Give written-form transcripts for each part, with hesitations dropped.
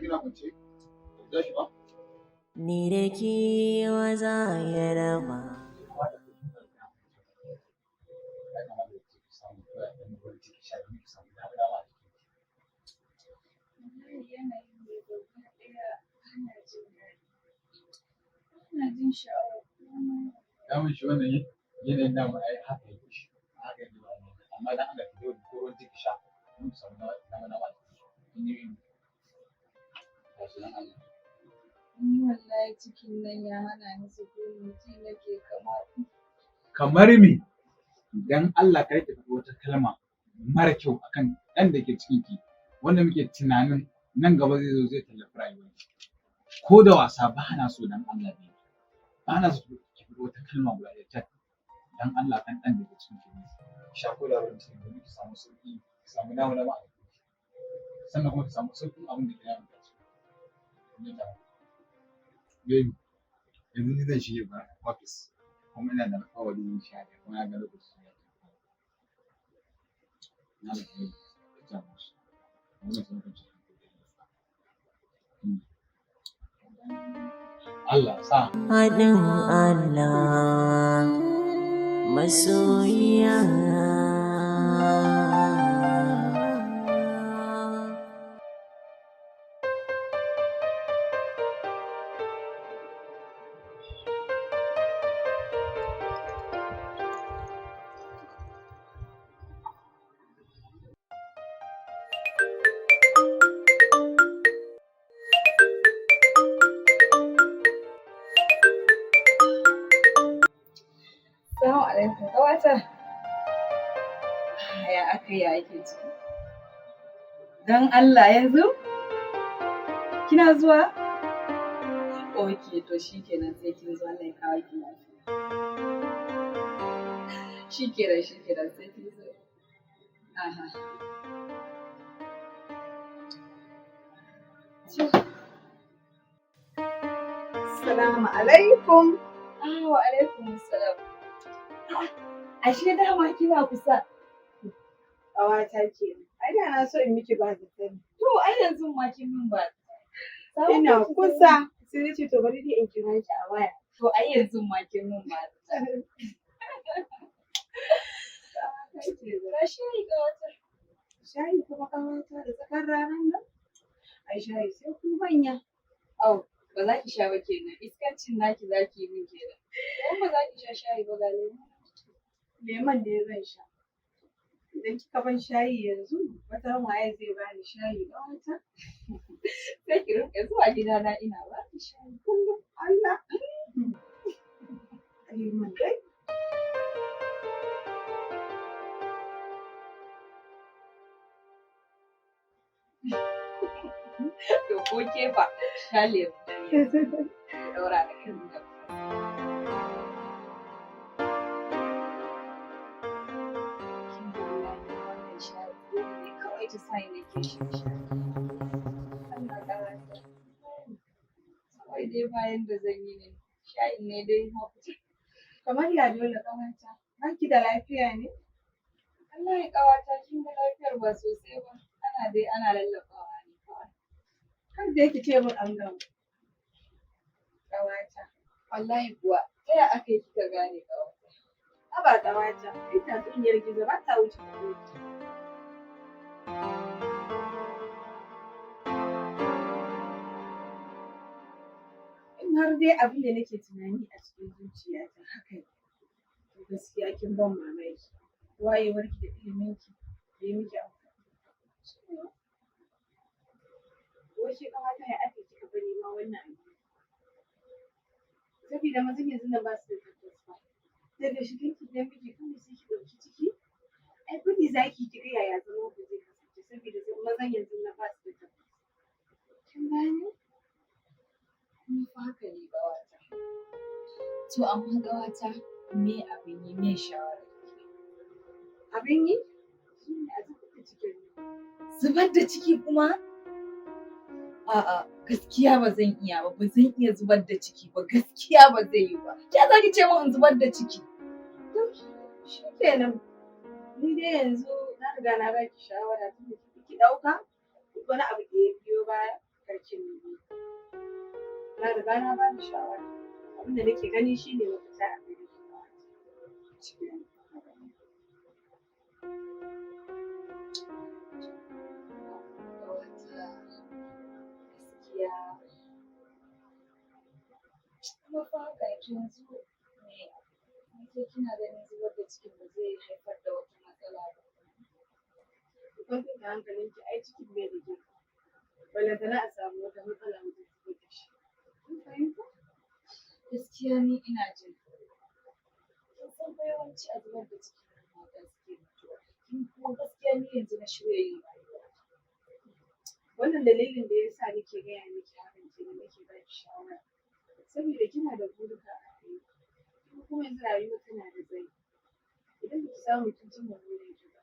Kina kwance? Ba ki ba? Ni da ke wa za ya raba. Ya kamata ki samu ɗan ruwan ciki sha domin ki samu dama dama a jikinki. Wallahi yanayin ne gaba ɗaya bana jin daɗi. Bana jin sha'awar komai. Daman shi wannan yanayin namu ai haka yake shi. Haka yake ba mu. Amma dan Allah ki daure ko ruwan ciki sha domin ki samu dama dama a jikinki. Kin yi tashi dan Allah. Ni wallahi cikin nan ya hana ni sukuni, ji nake kamar Kamar me? Dan Allah kar ki faɗi wata kalma mara kyau akan ɗan da ke cikin ki wanda muke tunanin nan gaba zai zo zai tallafi rayuwarki. Ko da wasa ba na so, dan Allah ne. Ba na so ki faɗi wata kalma guda ɗaya tak. Dan Allah kan ɗan da ke cikin ki. Sha ko da ruwan ciki domin ki samu sauƙi, ki samu dama dama a jikinki. Sannan kuma ki samu sauƙin abin da ke damun ki. Baby, yanzu ni zan shige ba office kuma ina da alƙawari 11 kuma na ga lokaci ya tafi. Na da kai ta musu. Wannan sun kwanci hankali. Allah sa. Haɗin Allah masoyiya. Assalamu alaikum ƙawata. Ya aka yi, ya ake ciki? Don Allah yanzu? Kina zuwa? Ok, to shikenan, sai kin zo. Allah ya kawo ki lafiya. Shikenan, shikenan, sai kin zo. Aha. To, Assalamu alaikum. Ah, wa alaikum salam. Ashe dama kina kusa. Ƙawata kenan. Ai da na so in miki ba zata. To, ai yanzu ma kin min ba. Ina kusa. Sai na ce to bari dai in kira ki a waya. To, ai yanzu ma kin min ba. Ga shayi, ƙawata. Shayi kuma, ƙawata, da tsakar ranar nan? Ai shayi sai ku manya. Au, ba za ki sha ba kenan. Iskancin naki za ki yi min kenan. Ko ba za ki sha shayi ba, ga lemu. Lemon da zan sha. Idan kika ban shayi yanzu, wata ran waye zai bani shayi, ƙawata? Sai ki rinƙa zuwa gidana ina ba ki shayi kullum. Allah. Lemon dai. To, ko ke fa, sha lemu nan yanzu. Ki ɗaura da kan da. Kin ga wallahi wannan shayi dole ne kawai ta sa ni nake shan shayi. Allah ƙawata. Kawai dai bayan da zan yi ne. Shayin ne dai mafita. Kamar ya dole, ƙawata? Ba ki da lafiya ne? Wallahi ƙawata, kin ga lafiyar ba sosai ba. Ana dai ana lallaɓawa ne kawai. Kar dai ki ce min an gama. Ƙawata. Wallahi kuwa, ta ya aka yi kika gane, ƙawata? Haba ƙawata, ai tatsuniyar gizo ba ta wuce ta ƙoƙi. In har dai abin da nake tunani a cikin zuciyata haka ne, to gaskiya kin ban mamaki. Wayewarki da iliminki bai miki amfani. Wai ke ƙawata, ya aka yi kika bari ma wannan abu? Saboda mazan yanzu nan ba su da tabbas ba. Daga shigan ki gidan miji kawai sai ki ɗauki ciki? Ai bari za ki yi ki ga yaya zaman ku zai kasance, saboda mazan yanzu nan ba su da tabbas. Kin gane? Kuma fa haka ne, ƙawata. To amma ƙawata, me abin yi, me shawarar ki? Abin yi? Shi ne a zubar da cikin nan. Zubar da ciki kuma? A'a, gaskiya ba zan iya ba, ba zan iya zubar da ciki ba, gaskiya ba zai yi ba. Ke za ki ce min in zubar da ciki? To shi kenan. Ni dai yanzu na riga na baki shawara, tunda ki ɗauka, duk wani abu da ya biyo baya. Kar ki nemi. Na riga na ba da shawara. Abin da nake gani shine mafita a gare ki. Gaskiya kuma fa haka yake yanzu me ke kina ganin zubar da cikin ba zai haifar da wata matsala ba? Ki kwantar da hankalinki, ai cikin bai da girma. Ballantana a samu wata matsala wajen zubar da shi. Kin fahimta? Gaskiya ni ina jin tsoro. Kin san fa yawanci a zubar da ciki nan mata suke mutuwa. Kin kuma gaskiya ni yanzu na shirya yin rayuwa. Wannan dalilin da ya sa nake gaya miki hakan kenan, nake ba ki shawara. Saboda kina da burika a rayuwa. Kuma kuma yanzu rayuwa tana da tsayi. Idan baki samu kin cimma burinki ba,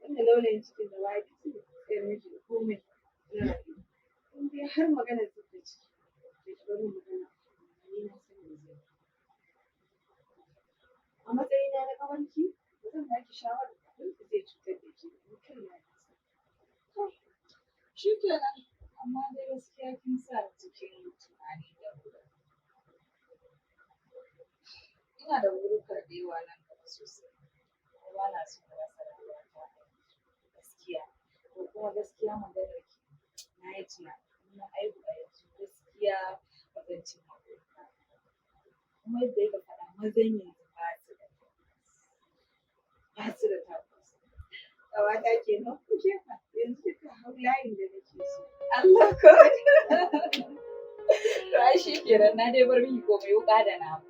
wannan laulayin cikin da waye duk zai tsayar miki da komai na rayuwa. In dai har maganar zub da ciki, to ki bar min magana. Ni na san me zan yi. A matsayina na ƙawarki, ba zan ba ki shawarar abin da zai cutar da ke ba, ni kaina na sani. To, shi kenan, amma dai gaskiya kin sa ni cikin tunani da ruɗani. Ina da burika da yawa nan gaba sosai. Kuma ba na so na rasa rayuwata a yanzu gaskiya. To kuma gaskiya maganar ki, na yi tunani in na haihu a yanzu gaskiya ba zan cimma burina ba. Kuma yadda kika faɗa, mazan yanzu ba su da tabbas. Ba su da tabbas. Ƙawata kenan, ko ke fa yanzu kika hau layin da nake so. Allah ko. To ai shi kenan, na dai bar miki komai, wuƙa da nama.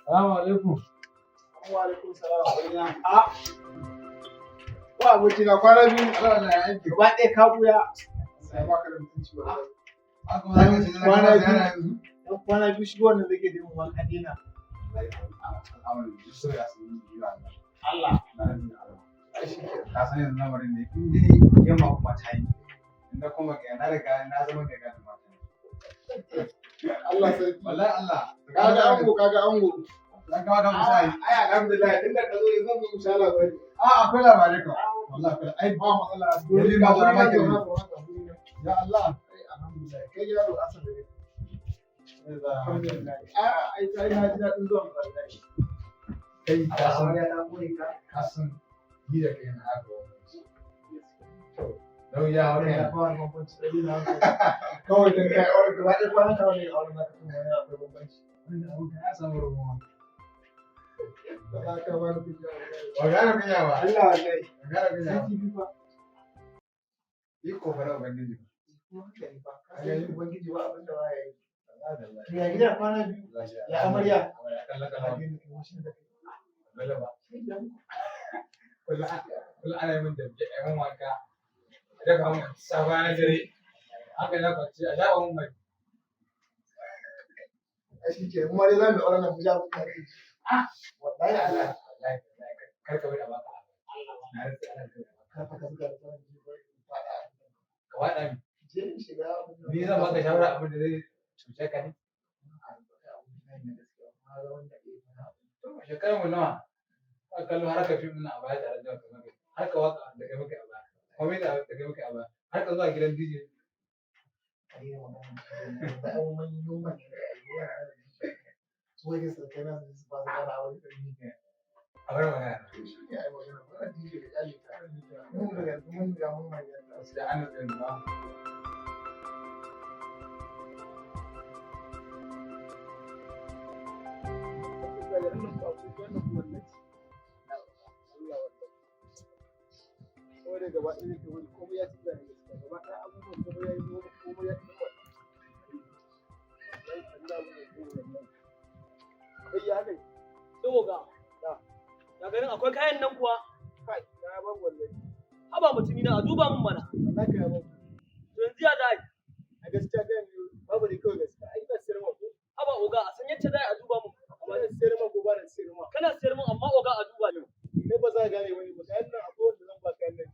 Salamu alaikum. Wa alaikum salam. A. Wa abokina, kwana biyu. Allah ya aiki. Gaba ɗaya ka buya. Sai baka da mutunci wallahi. Haka ma za ka ce na Kwana kana ziyara biyu. yanzu? Dan kwana biyu shi wannan nake da mun wanka dena. Wallahi al'amarin duk sauya sun yi biyu Allah. Allah. Na rantse da Allah. Ai shi ke ka san yanzu lamarin ne in dai yamma kuma ta yi. In na koma ga na riga na zama mai gadin mata. Allah sarki. Wallahi Allah. Kaga ango, kaga ango. Dan kawo kan kusa yi. Ai alhamdulillah, tunda ka zo yanzu zan zo mu sha labari. A akwai labarai ka. Wallahi akwai. Ai Ba matsala. Dalilin ma Ga ma wuri ke na ne. zauna, ga wuri na. Ya Allah. Ai alhamdulillah. Kai yaro asan da Alhamdulillah. Ai ai na ji daɗin zuwan wallahi. Kai ka san Amarya ta kore ka. ka san ni da kai na haka wannan. To nauyi ya hau Aure ya kaina. fa wani bambanci. Kawai dan kai aure gaba ɗaya kwanan ka wani aure za ka tuna wani akwai bambanci. Wannan abun ka ya samu rubuwa. Ba za ka bani kunya wallahi. Ba gane kunya ba. Allah wallahi. Ba gane kunya Sai ba. kifi fa. Iko fa na Ubangiji. Kuma haka ne fa. Ka san Ubangiji ba abin da baya yi. Wallahi. To ya gida kwana biyu. Ya amarya. Amarya kalla kalla. Addini kai wasu da kai. Wallahi ba. Sai da mu. Kullum ana yi min dambe, a yi min wanka. A dafa min safa na dare. Haka na kwance a shafa min mai. Ai shi ke mu ma dai za mu yi auren nan mu ji abin da ake ji. Ah! Wallahi Allah. Wallahi wallahi kar ka bari a baka. Na rantse ana kar ka Kar fa ka zuga da farin jini ba in faɗa. Ka waɗa min. Je in shiga abin nan. Ni zan baka shawara abin da zai cuce ka ne. To shekarar mu nawa? Ka kallo har ka fim na a baya tare da kai muka. Har ka waka da kai muka a baya. Komai da kai muka a baya. Har ka zuwa gidan DJ. A bar magana. Da an tsaye ba. Gaba ɗaya ne wani komai ya ci zane gaskiya, gaba ɗaya abubuwan komai ya yi komai ya ci kai ya kai. Saboda ya ganin akwai kayan nan kuwa? Kai ya ban wallahi. Haba mutumi na, a duba mun mana. Wallahi kai ya ban. To yanzu ya za a yi? A gaskiya kai ne babu ne kawai gaskiya, ai ina sayar ma ko. Haba oga, a san yacce za a duba mun. Amma ina sayar ma ko ba na sayar ma? Kana sayar mun, amma oga a duba ni. Kai ba za ka gane wani ba, kayan nan akwai wanda zan ba, kayan nan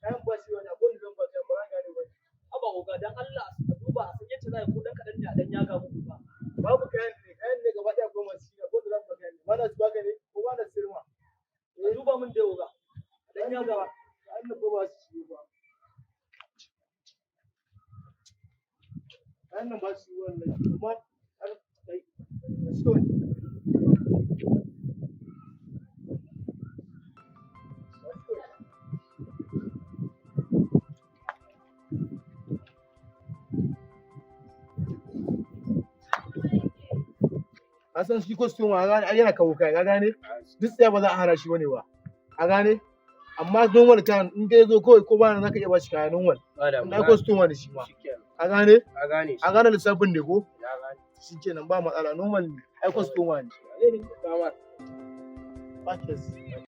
kayan ba shi wani akwai wanda zan ba kayan ba za ka gane wani. Haba oga, dan Allah a duba, a san yacce za a yi, ko dan kaɗan ne a dan yaga muku ba. Babu kayan ne, kayan ne gaba ɗaya akwai masu shi, akwai wanda zan ba kayan ne ba na Kayan nan fa ba su ciwo ba. Kayan nan ba su yi wallahi, amma har kai ba su kawai. Ba su kawai. Ka san shi customer, ka gane, ai yana kawo kaya, ka gane, duk tsaya ba za a hana shi bane ba, a gane. Amma normal kayan in dai zo kawai ko ba nan, zaka iya ba shi kaya normal in ai customer ne shi ma, a gane. A gane. A gane lissafin ne ko? Ya gane. Shikenan, ba matsala, normal ne ai, customer ne. Ne. Ba case.